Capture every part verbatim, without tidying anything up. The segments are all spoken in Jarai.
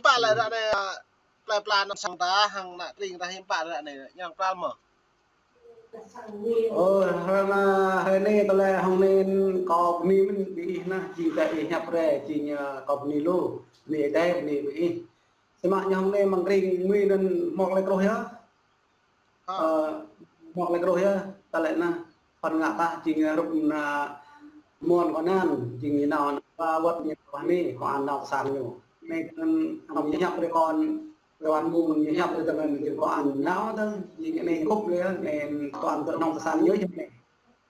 Pă lĕ ră anai, plei pla ană sang ta, hăng ană tring ta hiư̆m pă ră anai, ñu pral mơ̆? Ơ, hrơi anai, hrơi anai tơlơi hăng anai kâo bơni mơ̆n ƀing ih nah, jing tơlơi ih hiăp rai, jing, ơ, kâo bơni lu, bơni Ơi Adai, bơni ƀing ih. Samơ̆ ñu hăng anai mơ̆ng tring mơ̆ng anŭn hmâo tơlơi truh yơh. Ơ, hmâo tơlơi truh yơh, tơlơi anai, phần ngă ta jing rup ană muôn kơ anăn, jing ñu nao ană ba wơ̆t ñu ba anai, kơ anăn nao pơ sang ñu. Anai kơnơ̆ng hăng ñu hiăp rai kơ anăn, kơ anăn mơ̆ng ñu hiăp rai tơngan jing kơ anăn nao tơ̆ng, jing anai kŭp lĕ, anai kơ anăn tơ nao pơ sang ñu jing anai.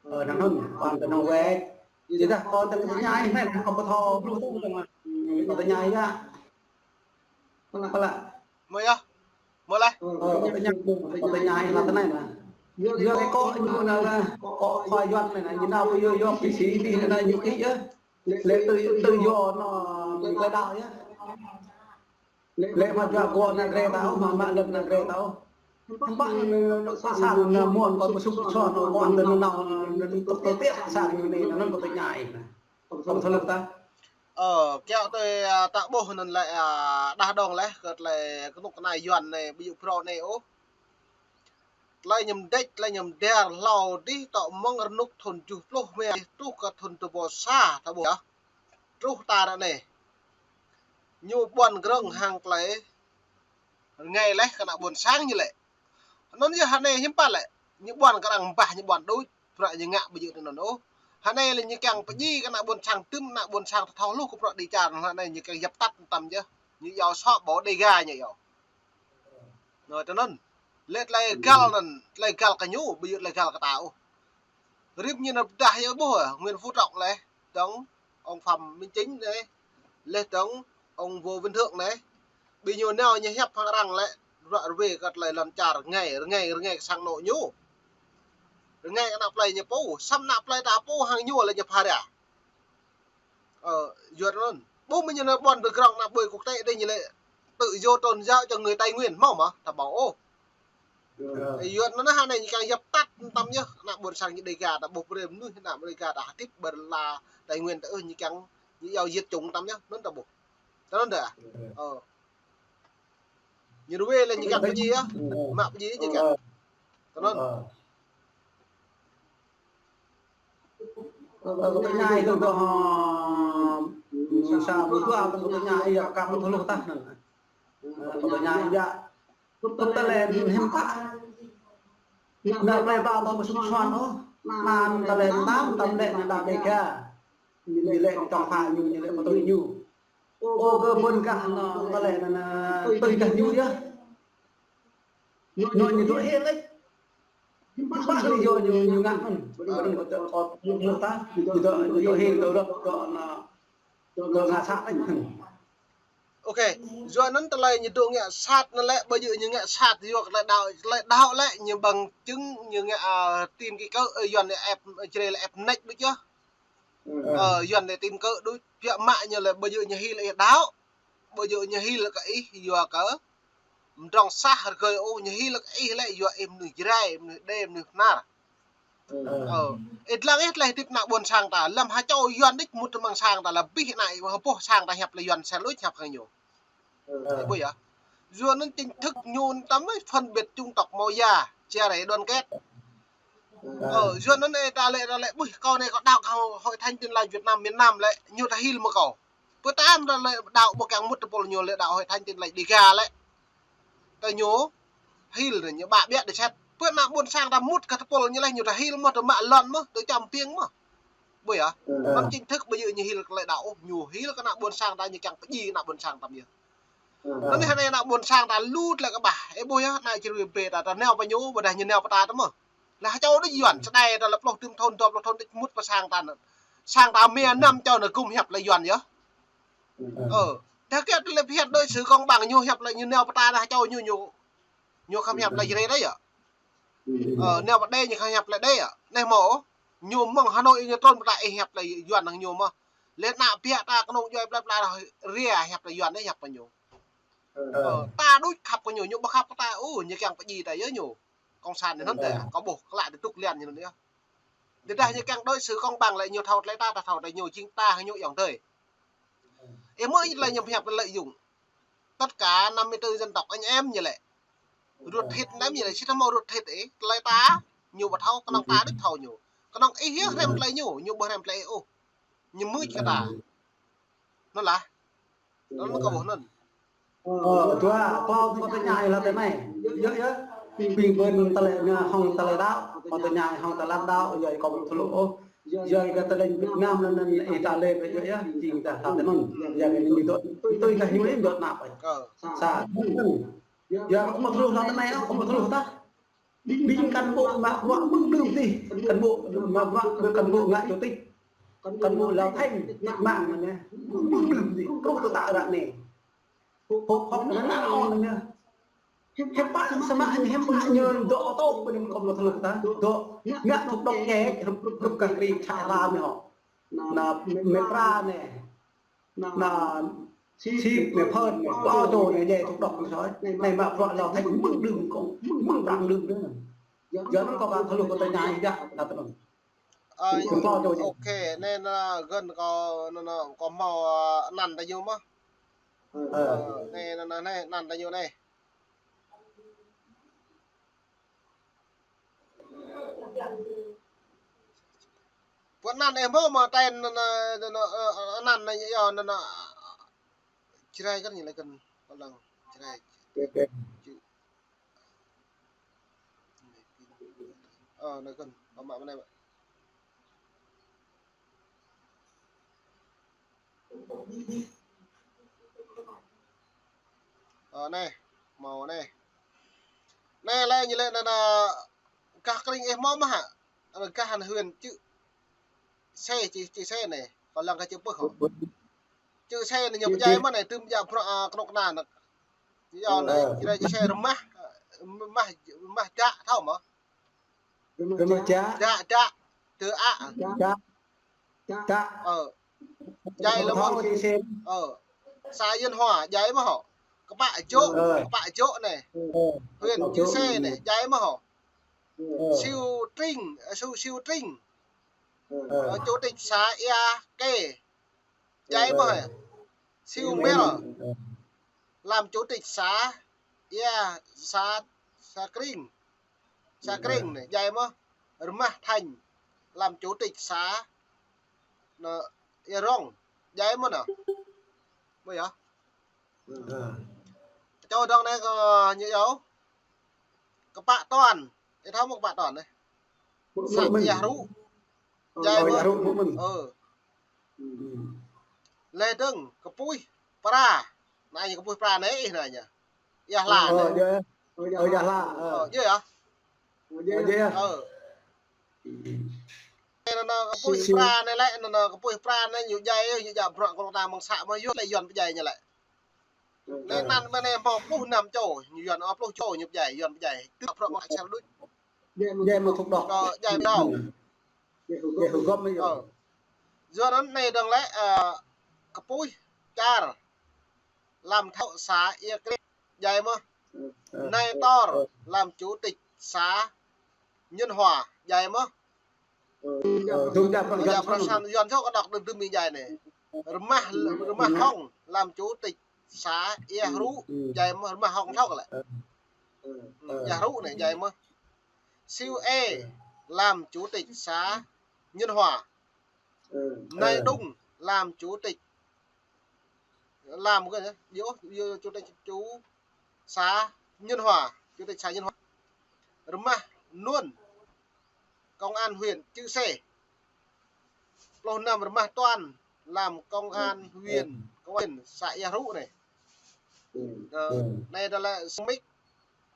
Ơ, anŭn, kơ anăn tơ nao wĕ. Jing dah kơ anăn tơ ñu anai, anai kơ pơthâo bluh tơ̆ng, kơ tơ ñu anai yơh. Pơlă. Mơ̆ yơh. Mơ̆ lĕ. Ơ, kơ tơ ñu, kơ tơ ñu anai lă tơ anai nah. Yua kơ kâo ñu anai lah, kâo khua Yuan anai nah, ñu nao yua, yua phi si ti anai ñu kĭ yơh. Lĕ tui, tui yua anŭn, ñu tơlơi đaŏ yơh. Lĕ mă jua kơ ană drơi ta ôh, mă, mă lŏn ană drơi ta ôh. Hiư̆m pă anŭn, anŭn, anŭn, sa anŭn, anŭn, muôn kơ pơsŭk pơsŏn, anŭn, kơ anăn tơnŭn, anŭn, anŭn, tơl tơl tiĕk sa anŭn anai, anŭn kơ tơ ñu anai nah. Kâo thâo lăp ta. Ơ, kiaŏ tui, ơ, ta ƀuh anŭn lĕ, ơ, đah đong lĕ, kơ tơlơi kơnuk kơna Yuan anai, ƀu djơ̆ phrâo anai ôh. Tơlơi ñu mơdĕč, tơlơi ñu mơdơr hlâo dih, tŏ mơ̆ng rơnŭk thŭn tơjuh pluh mă dih truh kơ thŭn dua rơbâo sa, ta ƀuh yơh. Truh ta ră anai. Ñu ƀuăn grơ̆ng hăng tơlơi rơngai laih kơ ană ƀôn sang ñu lĕ. Anŭn yơh ră anai hiư̆m pă lĕ. Ñu ƀuăn kơ arăng bah ñu ƀuăn đôč, bruă ñu ngă ƀu djơ̆ tui anŭn ôh. Ră anai lĕ ñu kiăng pơdjai kơ ană ƀôn sang tơm, ană ƀôn sang thâo hluh kơ bruă dêh čar, ră anai ñu kiăng djăp tăt tăm yơh. Ñu iâu soh ƀô̆ Đêga ñu iâu. Anŭn tui anŭn. Lĕ tơlơi găl anŭn, tơlơi găl kơ ñu, ƀu djơ̆ tơlơi găl kơ ta ôh. Rĭm ñu anŭn pơdah yơh ƀuh, Nguyễn Phú Trọng lĕ, dơ̆ng ông Phạm Minh Chính anai, lĕ dơ̆ng ông Võ Văn Thưởng anai. Ƀing ñu nao ñu hiăp hăng arăng lĕ, ră ruai kơ tơlơi lŏn čar rơngai, rơngai, rơngai kơ sang anŏ ñu. Rơngai kơ ană plei ñu pô, samơ̆ ană plei ta pô hăng ñu lĕ ñu phara. Ơ, Yuan anŭn. Ƀu mơ̆ ñu anŭn ƀuăn background ană ƀơi quốc tế dih ñu lĕ tự do tôn giáo cho người Tây Nguyên, hmâo mơ̆? Ta ƀuh ôh. Ơ, Yuan anŭn ră anai ñu kiăng djăp tăt tăm yơh, ană ƀôn sang ñu Đêga, ta ƀuh brơi mơnuih ană Đêga ta hơdip ƀơi la Tây Nguyên ta ôh, ñu kiăng ñu iâu diệt chủng tăm yơh, anŭn ta ƀuh. Tui anŭn dah. Ơ. Ñu ruai lĕ ñu kiăng pơdjai yơh. Mă pơdjai ñu kiăng. Tui anŭn. Ơ, kơ tơ ñu anai tơ̆ng tơ̆ng, ơ, sa mơtua tơ̆ng kơ tơ ñu anai yơh, kơ mơ̆ thâo hluh tah anŭn. Ơ, kơ tơ ñu anai yơh. Kơ tơlơi hiư̆m pă. Ană plei ta tơ̆ng pơsŭk pơsŏn ôh. Anŭn tơlơi tăm, tăm lĕ ană Đêga. Ñu lĕ čŏng pha ñu, ñu lĕ pơtui ñu. Ơ, kơ ƀôn gah anŭn tơlơi anŭn, tui gah ñu yơh. Ñu, ñu dŏ hil lĕ. Hiư̆m pă lý do ñu, ñu ngă anŭn. Ƀơi anŭn kâo tơ, kâo mơ̆ ta, ñu dŏ, ñu dŏ hil, dŏ rơ̆k, dŏ anŭn, dŏ ngă sat lĕ. Ôkê, yua anŭn tơlơi ñu dŏ ngă sat anŭn lĕ, ƀu djơ̆ ñu ngă sat, yua kơ tơlơi đaŏ, tơlơi đaŏ lĕ, ñu bằng chứng, ñu ngă, ơ, tin kơ kơ, ơ, Yuan lĕ ĕp, Jrai lĕ ĕp mơneč đôč yơh. Ơ, Yuan lĕ tin kơ đôč, biă mă ñu lĕ ƀu djơ̆ ñu hil ih đaŏ, ƀu djơ̆ ñu hil kơ ih, yua kơ mơdrŏng sah rơgơi ôh, ñu hil kơ ih lĕ yua ih mơnuih Jrai, mơnuih Đê, mơnuih Bahnar. Ơ. Ih lăng ih tơlơi hơdip ană ƀôn sang ta, lăm ha čô Yuan đôč mŭt amăng sang ta, lăm abih ană ih ƀuh sang ta hiăp lĕ Yuan sel đôč hiăp hăng ñu. Ơ. Ih ƀuh yơh. Yua anŭn chính thức ñu tăm phân biệt chủng tộc màu da, chia rẽ đoàn kết. Ơ, yua anŭn ih ta lĕ, ta lĕ, ƀuh, kâo anai kâo đaŏ kơ Hội Thánh Tin Lành Việt Nam miền Nam lĕ, ñu ta hil mơ̆ kâo. Pơtăm ta lĕ đaŏ ƀu kiăng mŭt tơpul ñu lĕ đaŏ Hội Thánh Tin Lành Đêga lĕ. Tơ ñu hil anai ñu ƀă ƀiă đe set. Pơ ană ƀôn sang ta mŭt kơ tơpul ñu lĕ ñu ta hil mơ̆, ta mă lŏn mơ̆, ta čăm piêng mơ̆. Ƀuh yơh. Anŭn chính thức ƀu djơ̆ ñu hil kơ tơlơi đaŏ ôh, ñu hil kơ ană ƀôn sang ta ñu kiăng pơdjai ană ƀôn sang ta yơh. Anŭn anai ană ƀôn sang ta lu tơlơi kơƀah. Ih ƀuh yơh, ană čơrui bê ta, ta nao pơ ñu, ƀôdah ñu nao pơ ta tơ mơ̆. Lah čô đôč Yuan, sơdai ta lĕ pluh tơm thŭn, dua pluh thŭn đôč mŭt pơ sang ta anŭn. Sang ta mia năm čô anŭn gum hiăp lĕ Yuan yơh. Ơ, dah kiaŏ tơlơi phiăn đối xử công bằng ñu hiăp lĕ ñu nao pơ ta dah čô ñu, ñu, ñu khăm hiăp lĕ Jrai đôč yơh. Ơ, nao pơ Đê ñu khăm hiăp lĕ Đê yơh. Anai hmâo, ñu mơ̆ng Hà Nội ñu trŭn pơ ta ih hiăp lĕ Yuan hăng ñu mơ̆. Lĕ ană biă ta kơnung djuai plei pla ria hiăp lĕ Yuan đôč hiăp kơ ñu. Ơ, ta đôč khăp kơ ñu, ñu ƀu khăp kơ ta, ơ, ñu kiăng pơdjai ta yơh ñu. Cộng sản anŭn tơ, kâo ƀuh klă tơdŭk lian ñu anŭn yơh. Tơdah ñu kiăng đối xử công bằng lĕ ñu thâo tơlơi ta, ta thâo tơlơi ñu, jing ta hăng ñu ayŏng adơi. Ih mơ̆ ih tơlơi ñu hiăp lĕ lợi dụng. Tất cả năm mươi tư dân tộc anh em ñu lĕ. Ruột thịt anăm ñu lĕ, sĭt hmâo ruột thịt ih, tơlơi ta, ñu ƀu thâo, kơnơ̆ng ta đôč thâo ñu. Kơnơ̆ng ih yơh hrăm tơlơi ñu, ñu ƀu hrăm tơlơi ih ôh. Ñu mưč kơ ta. Anŭn lah. Anŭn kâo ƀuh anŭn. Ơ, dua, kâo, kâo tơña ih lăi tui anai. Yơh, yơh. Ƀing ƀing tơlơi anai hăng tơlơi đăo, kâo tơña ih hăng tơlơi đăo, yơh kâo ƀu thâo ôh. Yơh kơ tơlơi Việt Nam anŭn, anŭn ih ta lĕ, yơh, yơh, jing ta hăp tơnŭn. Yơh kơ ñu dŏ, tui kơ ñu lĕ dŏ nao pơ. Sa, yơh, kâo ƀu thâo lăi tui anai, kâo ƀu thâo tah. Ƀing cán bộ mă bruă mơ̆ng đưm tih, cán bộ mă bruă, cán bộ ngă chủ tịch, cán bộ Lao Thành, cách mạng anai, mơ̆ng đưm tih, truh tơ tă ră anai. Hŏk hŏk anŭn anŭn anai. Hiư̆m pă samơ̆ hiư̆m pă ñu dŏ ô tô ƀơi anŭn kâo ƀu thâo tah, dŏ ngă thuốc độc djai, hrup, hrup kơ krĭng čă lam anai hŏ. Anai, mĕt pra anai. Anai, sĭt anai, phơ̆t anai, kâo čô anai, djai thuốc độc anai soi. Anai mă bruă Lao Thành mơ̆ng đưm kâo, mơ̆ng, mơ̆ng prăng đưm anai. Yua anŭn kâo ƀu thâo lăi kơ tơña ih yơh, anŭn tơnŭn. Ơ, kâo čô anai. Ok, anai, anai, gơ̆n kâo, anai, anai, kâo hmâo, ơ, anăn ta ñu mơ̆n. Ơ. Ơ, anai, anai, anai, anai, anăn ta ñu anai. Pơ anăn ih hmâo mơ̆ tên anăn, anăn, anăn, anăn, anăn, Jrai kơ ñu lĕ kơ pơlăng Jrai. Ơ, anai kơ pơmă mơ̆n anai. Ơ, anai, hmâo anai. Anai lĕ ñu lĕ anŭn, anŭn gah krĭng ih hmâo mơ̆ hă? Anŭn gah anŭn huyện Čư̆ Sê, Čư̆, Čư̆ Sê anai. Pơlăng kơ Čư̆ Pưh hŏ. Čư̆ Sê anai ñu pơdjai mơ̆n anai, tơm djă bruă, ơ, kơnuk kơna anŭn. Yua anai, Čư̆ Sê rơmah, rơmah, rơmah dă thâo mơ̆? Rơmah dă. Dă, dă. Tơ a. Dă. Dă. Ơ. Djai lĕ mơ̆n. Ơ. Xã Nhân Hòa djai mơ̆ hŏ? Kơpă Jŏ, Kơpă Jŏ anai. Huyện Čư̆ Sê anai djai mơ̆ hŏ? Siu Tring, Siu, Siu Tring. Ơ, chủ tịch xã Ia Kê. Djai mơ̆ hă? Siu Mel. Làm chủ tịch xã Ia, xã, xã Kring. Xã Kring anai, djai mơ̆? Rơmah Thanh. Làm chủ tịch xã, anŭn, Ia Rong. Djai mơ̆ anŭn? Mơ̆ yơh? Čô dong anai kơ ñu yơh. Kơpă Tuan. Ih thâo mơ̆ Kơpă Tuan anai? Xã Ia Hrŭ. Djai mơ̆? Ơ. Lê Đưng, Kơpuih Pra. Anai ñu Kơpuih Pra anai ih anai ñu. Ia Hla anai. Ơ, Ia Hla. Ơ, yơh. Ơ. Anŭn, anŭn Kơpuih Pra anai lĕ, anŭn, anŭn Kơpuih Pra anai ñu djai, ñu djă bruă kơ ta mơ̆ng xã mơ̆ yơh lĕ Yuan pơdjai ñu lĕ. Lĕ anŭn mơ̆ anai hmâo pluh năm čô, ñu Yuan, ơ, pluh čô ñu pơdjai, Yuan pơdjai. Tơl bruă mơ̆ng asar đôč. Djai mơ̆ thuốc độc. Ơ, djai mơ̆. Djai hơgŏm mơ̆ yơh. Ơ. Yua anŭn anai dong lĕ, ơ, Kơpuih Čar. Làm thảo xã Ia Kring. Djai mơ̆? Ơ. Nai Tor. Ơ. Làm chủ tịch xã Nhân Hòa. Djai mơ̆? Ơ, dŏ djă prăng Yuan thâo kơ đŏk đơ̆ng tơm ih djai anai. Rơmah, Rơmah Hŏng làm chủ tịch xã Ia Hrŭ. Djai mơ̆ Rơmah Hŏng thâo kơ lĕ? Ơ. Ia Hrŭ anai djai mơ̆? Siu Ê làm chủ tịch xã Nhân Hòa. Nai Đung làm chủ tịch Làm cái gì? Yơh, yơh, chủ tịch, chủ xã Nhân Hòa, chủ tịch xã Nhân Hòa. Rơmah Nuôn, công an huyện Chư Sê. Pluh năm Rơmah Tuan, làm công an huyện, công an xã Ia Hrŭ anai. Ơ, anai đó là Siu Mik,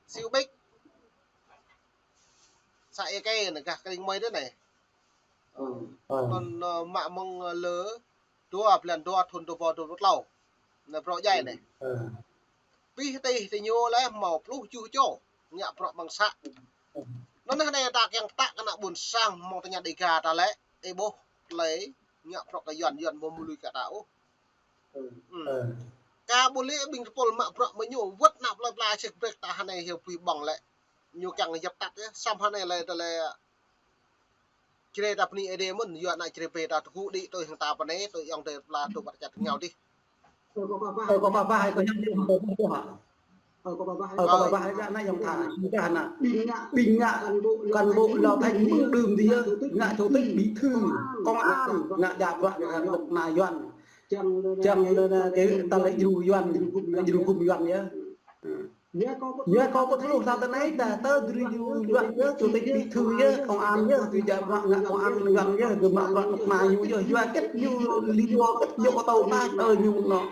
Siu Bik, xã Ia Kê anai, gah Kring Mơi đó anai. Ơ, anŭn, ơ, mă mơ̆ng, ơ, lơ dua blan dua thun dua rơbâo dua pluh klâo. Anai bruă djai anai. Pih tih tơ ñu lĕ hmâo pluh tơjuh čô ngă bruă mơ̆ng xã. Anŭn anai ta kiăng pơtă kơ ană ƀôn sang hmâo tơña Dega ta lĕ, ih ƀuh tơlơi ngă bruă kơ Yuan, Yuan ƀu mơ̆ lui kơ ta ôh. Ka ƀu lĕ ƀing tơpul mă bruă mơ̆ng ñu, wơ̆t ană plơi pla čih brek ta hơnai hyu pui ƀơ̆ng lĕ. Ñu kiăng djăp tăt yơh, samơ̆ hơnai lĕ tơlơi Jrai ta bơni Ơi Adai mơ̆n, yua ană Jrai pơ ta tơgŭ đĭ tui hăng ta pơ anai, tui ayŏng adơi pla tui ƀăt čăt ngao dih. Ơ, kâo pơpă hai kâo hiăp ñu, kâo pơpă. Ơ, kâo pơpă hai kâo ană yŏng tha, ñu tha ană. Ƀing ngă cán bộ Lao Thành mơ̆ng đưm dih yơh, ngă chủ tịch, bí thư, công an, ngă djă bruă kơ ană Yuan. Čang anŭn, anŭn, kơ ta lĕ djru Yuan, djru gum Yuan yơh. Yua kâo pơthâo laih tơ anai, ta tơ djru Yuan yơh, chủ tịch, bí thư yơh, công an yơh, tui djă bruă ngă công an Yuan yơh, gơ̆ mă bruă ană ñu yơh, yua hơget ñu, lý do hơget ñu kơ tơl ta, ơ, ñu mơ̆ng anŭn,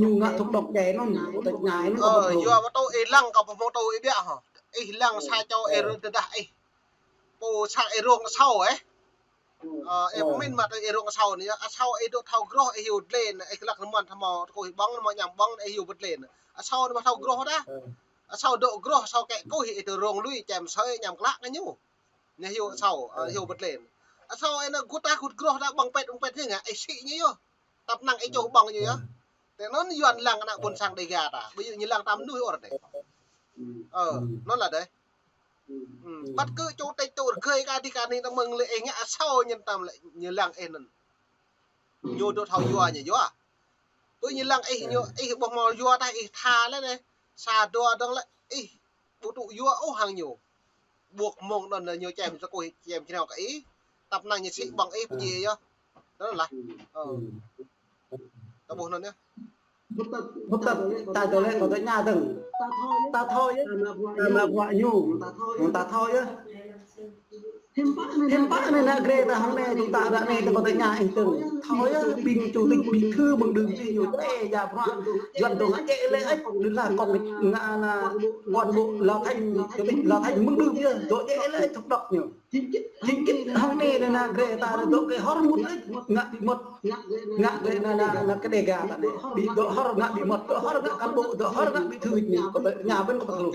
ñu ngă thuốc độc djai anŭn, chủ tịch ngă anŭn, kâo pơthâo. Yua pơtô ih lăng, kâo pơhmư̆ tơ ih biă hŏ. Ih lăng sa čô ih rơđah ih. Pô sang ih rông asâo, ơ. Ơ, ih pơmĭn mă tơ ih rông asâo anai, asâo ih dŏ thâo groh, ih hyu dlên, ih glăk rơmăn thâo mơ̆ tơkuih ƀơ̆ng, mơ̆ ñăm ƀơ̆ng, ih hyu bơdlên. Asâo anai mă thâo groh dah. Asâo dŏ groh, asâo kĕ kuih, ih tơ rông lui, čem sơi, ñăm glăk kơ ñu. Ñu hyu asâo, ơ, hyu bơdlên. Asâo ih anai gŭt dah gŭt groh dah, ƀơ̆ng pĕt, ƀơ̆ng pĕt hĭ ngă, ih sĭ ñu yơh. Tăp năng ih čuh ƀơ̆ng ñu yơh. Tơ anŭn Yuan lăng ană ƀôn sang Đêga ta. Ƀu djơ̆ ñu lăng ta mơnuih ôh ră anai. Ơ, anŭn lah dêh. Ơ, băt kơ čô tĕč tŭ rơgơi kơ adih kơ anih ta mơ̆ng lĕ ih ngă asâo ñu tam lĕ ñu lăng ih anŭn. Ñu dŏ thâo yua ñu yua. Ƀu ñu lăng ih ñu, ih ƀuh mơ̆ yua tah ih tha lĕ anai. Sa dua dơ̆ng lĕ ih ƀu tŭ yua ôh hăng ñu. Ƀuh mơ̆ng anŭn ñu čem tơkuih, čem čơnao kơ ih. Tăp năng ñu sĭ ƀơ̆ng ih pơjing yơh. Anŭn lah. Ơ. Ta ƀuh anŭn yơh. Hŭt ta, ta tơlơi kâo tơña dơ̆ng. Ta thâo yơh. Ană bruă ñu. Ta thâo yơh. Hiư̆m pă anai ană Grê ta hăng anai, tŭ ta ră anai, ta kâo tơña ih dơ̆ng. Thâo yơh, ƀing chủ tịch, bí thư mơ̆ng đưm dih ñu, ơ, djă bruă Yuan dơ̆ng, ơ, lĕ ĕč, đưm lah kông ngă ană, cán bộ Lao Thành, chủ tịch Lao Thành mơ̆ng đưm yơh, dŏ ơ, lĕ ĕč, thuốc độc ñu. Chính kit hăng anai ană Grê ta dŏ kơ hor mŭt ĕč, ngă ƀu mŭt. Ngă Grê ană, ană, ană kơ Đêga ta anai. Ƀu dŏ hor ngă ƀu mŭt, dŏ hor ngă cán bộ, dŏ hor ngă bí thư ñu. Kâo tơña ƀing kâo pơthâo.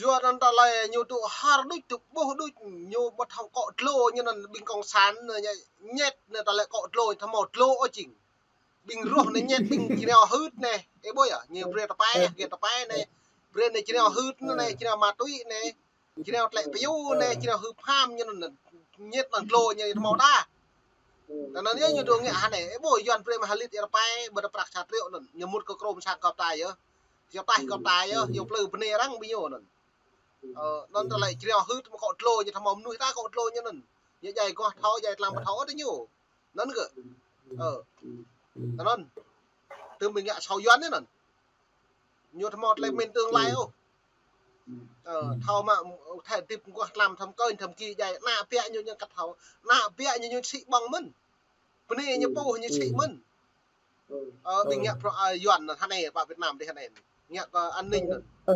Yua anŭn tơlơi ñu dŏ hor đôč, dŏ ƀuh đôč, ñu ƀu thâo akŏ dlô ñu anŭn ƀing cộng sản anai ñu ñĕt anai tơlơi akŏ dlô, thâo mơ̆ dlô ôh jing. Ƀing roh anai ñĕt, ƀing čơnao hưt anai. Ơ ƀuh yơh, ñu brơi tơpai, gĕt tơpai anai. Brơi anai čơnao hưt anai, čơnao ma túy anai. Čơnao tlĕ piu anai, čơnao hưp ham ñu anŭn, ñĕt anŭn dlô ñu thâo mơ̆ ta. Tơ anŭn yơh ñu dŏ ngă hă anai, ơ ƀuh Yuan brơi mă hơlit ih rơpai, ƀu djơ̆ prăk sa triệu anŭn, ñu mŭt kơ krôm sang gŏp ta yơh. Yơh taih gŏp ta yơh, yơh plư bơnai arăng ƀing ñu anŭn. Ơ, anŭn tơlơi čơnao hưt mơ̆ akŏ dlô ñu thâo mơ̆ mơnuih ta akŏ dlô ñu anŭn. Ñu djai goh thâo, djai tlam ƀu thâo ôh tơ ñu. Anŭn kơ. Ơ. Tơ anŭn. Tơm ƀing ngă asâo Yuan anai anŭn. Ñu thâo mơ̆ tơlơi mĭn tương lai ôh. Ơ, thâo mă, thâo hơdip mơguah tlam thâo kơnh thâo ki djai. Ană biă ñu ñu kăt thâo. Ană biă ñu ñu sĭ ƀơ̆ng mơ̆n. Bơnai ñu pô ñu sĭ mơ̆n. Ơ, ƀing ngă bruă, ơ, Yuan anŭn hă anai, pơ Việt Nam dih hă anai. Ngă kơ an ninh anŭn. Ơ,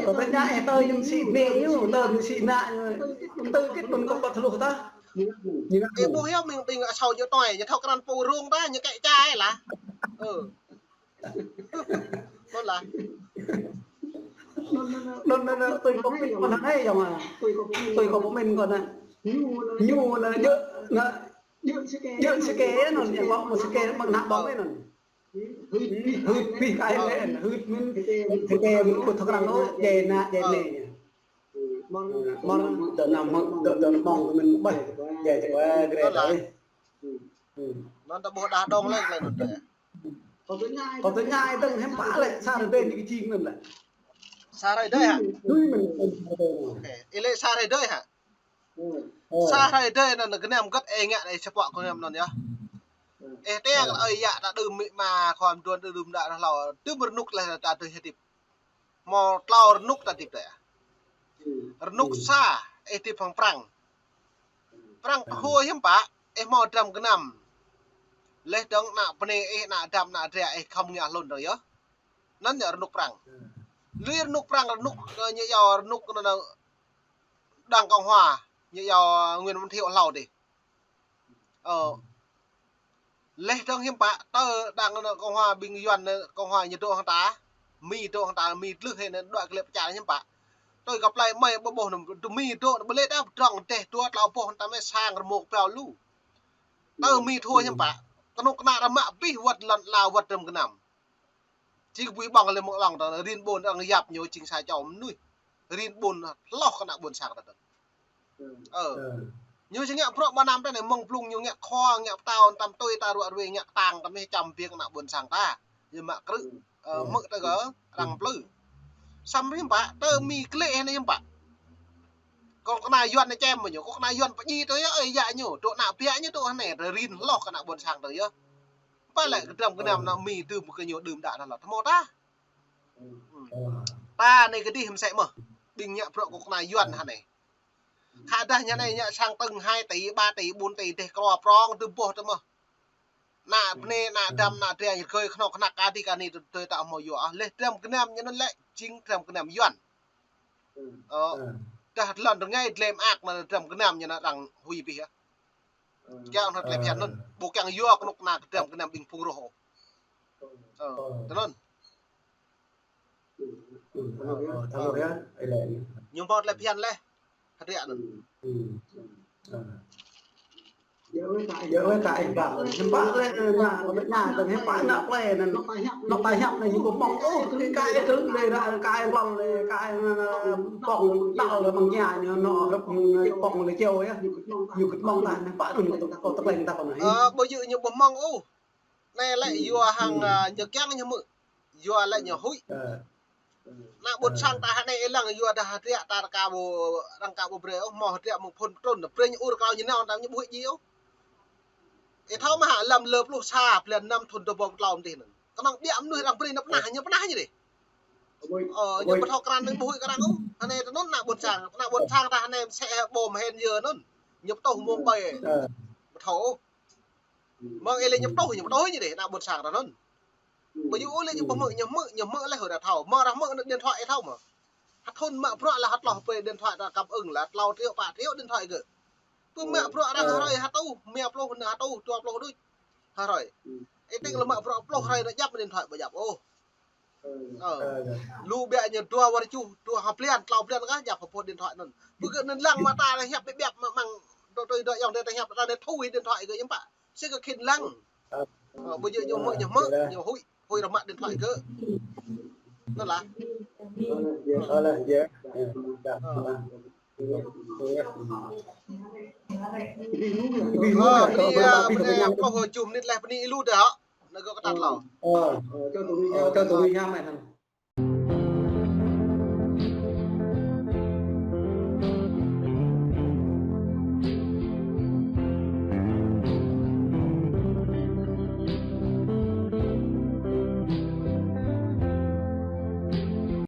kâo tơña ih tơ ñu sĭ bơnai ñu, tơ ñu sĭ ană ñu. Tơ kit mơ̆n kâo pơthâo tah. Ơ ƀuh yơh, ƀing, ƀing asâo ñu tui, ñu thâo krăn pô rông ta, ñu kĕ čai lah. Ơ. Anŭn lah. Anŭn, anŭn, anŭn, tui kâo pơmĭn kâo anai yơh mă. Tui kâo pơmĭn kâo anai. Ñu anŭn, ñu anŭn, djơ̆, anŭn. Djơ̆ sơkê anŭn, ñu mă mă sơkê mă ană ƀơ̆ng anŭn. Hưt, hưt, hưt, ai lĕ, hưt mơ̆n. Sơkê mơ̆n ƀu thâo krăn ôh, djai ană, djai anai. Mơ̆n dŏ anăm, dŏ, dŏ anăm ƀơ̆ng mơ̆n ƀai. Djai, djai, Grê ta. Anŭn ta ƀuh đah đong lĕ, lĕ anŭn dêh. Kâo tơña ih dơ̆ng hiư̆m pă lĕ, sa rơdêh anai kơ jing anŭn lĕ. Sa rơdêh hă? Ơ, ih lĕ sa rơdêh hă? Sa rơdêh anŭn gơnam gơ̆t ih ngă anai sa pŏk gơnam anŭn yơh. Ih tơña kơ ơi yă ta đưm mĭ ma khua mơduôn đưm đă hlâo. Tơm rơnŭk lĕ ta tui hơdip. Mơ̆ tlâo rơnŭk ta hơdip dêh. Rơnŭk sa, ih hơdip hăng Prăng. Prăng pơhư̆ hiư̆m pă, ih hmâo dram gơnam. Laih dơ̆ng ană bơnai ih, ană dăm, ană dra ih khŏm ngă hlŭn dơ̆ng yơh. Anŭn yơh rơnŭk Prăng. Lui rơnŭk Prăng, rơnŭk, ơ, ñu iâu rơnŭk anŭn, anŭn Đảng Cộng Hòa, ñu iâu Nguyễn Văn Thiệu hlâo dih. Ơ. Laih dơ̆ng hiư̆m pă, tơ Đảng anŭn Cộng Hòa ƀing Yuan anŭn Cộng Hòa ñu dŏ hăng ta. Mi dŏ hăng ta, Mi tlưh hĭ anŭn dŏ kơ lĕ pơčah hiư̆m pă. Tui kơ plei mơi ƀu ƀuh anŭn, Mi dŏ anŭn ƀu lĕ đah pơdrŏng dêh dua tlâo boh anŭn ta mơi sang rơmô peo lu. Tơ Mi thua hiư̆m pă. Kơnuk kơna ră mă abih wơ̆t lŏn ala wơ̆t dram gơnam. Jing kơ ƀuih ƀơ̆ng lĕ mơ̆ng lŏng ta, rin ƀôn arăng yap ñu jing sa čô mơnuih. Rin ƀôn hloh kơ ană ƀôn sang ta dơ̆ng. Ơ. Ñu či ngă bruă mơnam tơ anai, mơ̆ng blung ñu ngă khua, ngă pơtao, tam tui ta ruă ruai, ngă ktang, tam meh čăm biă kơ ană ƀôn sang ta. Yua mă krư̆, ơ, hmư̆ tơ kơ arăng plư. Samơ̆ hiư̆m pă, tơ Mi klĕ anai hiư̆m pă. Kơ kơna Yuan anai čem mơ̆ ñu, kơ kơna Yuan pơdjai tơ yơh, ơi yă ñu, tơ ană biă ñu tơ anai, tơ rin hloh kơ ană ƀôn sang tơ yơh. Pă lĕ kơdrăm kơnam ană Mi dưm kơ ñu đưm đă dah lŏ tơmô ta. Ta anai kơdih mơsĕ mơh. Ƀing ngă bruă kơ kơna Yuan hă anai. Khă dah ñu anai ngă sang tơ̆ng hai tỉ, ba tỉ, ƀôn tỉ, dêh krô prong tơ boh tơ mơh. Ană bơnai, ană dăm, ană dra, rơgơi kơnuk kơna kơđi kơni tơ, tơ ta hmâo yua. Leh kơdrăm kơnam ñu anŭn lĕ jing kơdrăm kơnam Yuan. Ơ, dah lŏn rơngai dlem ak anŭn kơdrăm kơnam ñu anŭn arăng huĭ bih yơh. Kiăng anŭn tơlơi phiăn anŭn. Ƀu kiăng yua kơnuk kơna kơdrăm kơnam ƀing phung rŏh ôh. Ơ, tơ anŭn. Ñu hmâo tơlơi phiăn leh. Hơdră anŭn. Yơh weh ka ih ƀă, hiư̆m pă leh, na, kơ ƀĕ na, tơ̆ng hiư̆m pă na plei anŭn. Anŏ ta hiăp anai ñu kơ mơ̆ng, ôh, kơ ka ih tơ̆ng leh, ka ih klon leh, ka ih, ơ, pŏng đăo leh mơ̆ng ña ñu, anŏ hrup ñu pŏng leh čeo yơh. Ñu kơ mơ̆ng ta, hiư̆m pă anŭn kơ tơkleng ta kơ anai. Ơ, ƀu djơ̆ ñu ƀu mơ̆ng ôh. Anai lĕ yua hăng, ơ, ñu kiăng ñu hmư̆. Yua lĕ ñu huĭ. Ană ƀôn sang ta hă anai ih lăng yua dah hơdră ta rơka ƀu, răng ka ƀu brơi ôh, hmâo hơdră mơ̆ng phŭn pơtrŭn, brơi ñu ur krao ñu nao, ta ñu ƀu huĭ djơ̆ ôh. Ih thâo mơ̆ hă, lăm lơ pluh sa, blan năm thŭn dua rơbâo pơtlâo mơ̆ng tih anŭn. Kơnơ̆ng biă mơnuih arăng brơi nao pơnah, ñu pơnah ñu dih. Ơ, ñu ƀu thâo krăn ñu ƀu huĭ kơ arăng ôh. Hă anai tơ anŭn ană ƀôn sang, ană ƀôn sang ta hă anai mơsĕ ƀôm hên yơh anŭn. Ñu pơtuh mơ̆ng ƀai. Ƀu thâo ôh. Mơ̆ng ih lĕ ñu pơtuh, ñu pơtuh ñu dih, ană ƀôn sang ta anŭn. Ƀu djơ̆ ôh lĕ ñu ƀu hmư̆, ñu hmư̆, ñu hmư̆ leh dah thâo. Mơ̆ arăng hmư̆ anŭn điện thoại ih thâo mơ̆. Hă thŭn mă bruă leh hă tloh brơi điện thoại ta kơmưng leh tlâo triệu, pă triệu điện thoại gơ̆. Pơmă bruă arăng hrơi hơtuh, rơma pluh anŭn hơtuh, dua pluh đôč. Hrơi. Ih tĭng lĕ mă bruă pluh hrơi anŭn djăp điện thoại ƀu djăp ôh. Ơ. Lu biă ñu dua wơ̆t čuh, dua ha blan, tlâo blan kah, djăp hơpă điện thoại anŭn. Ƀu kơ anŭn lăng mă ta hiăp biă biă mă mơ̆ng, dŏ tui dŏ ayŏng adơi ta hiăp ta anai thui điện thoại gơ̆ hiư̆m pă. Sĭt kơ khĭn lăng. Ơ, ƀu djơ̆ ñu hmư̆, ñu hmư̆, ñu huĭ, huĭ rơmă điện thoại gơ̆. Anŭn lah. Ơ, lah, yơh. Ơ. Ơ, bơni, ơ, bơni, pluh jum mơnit leh bơni lu dah. Anai gơ̆ kơtăt lŏ. Ơ, ơ, cho tui ñu mă anŭn.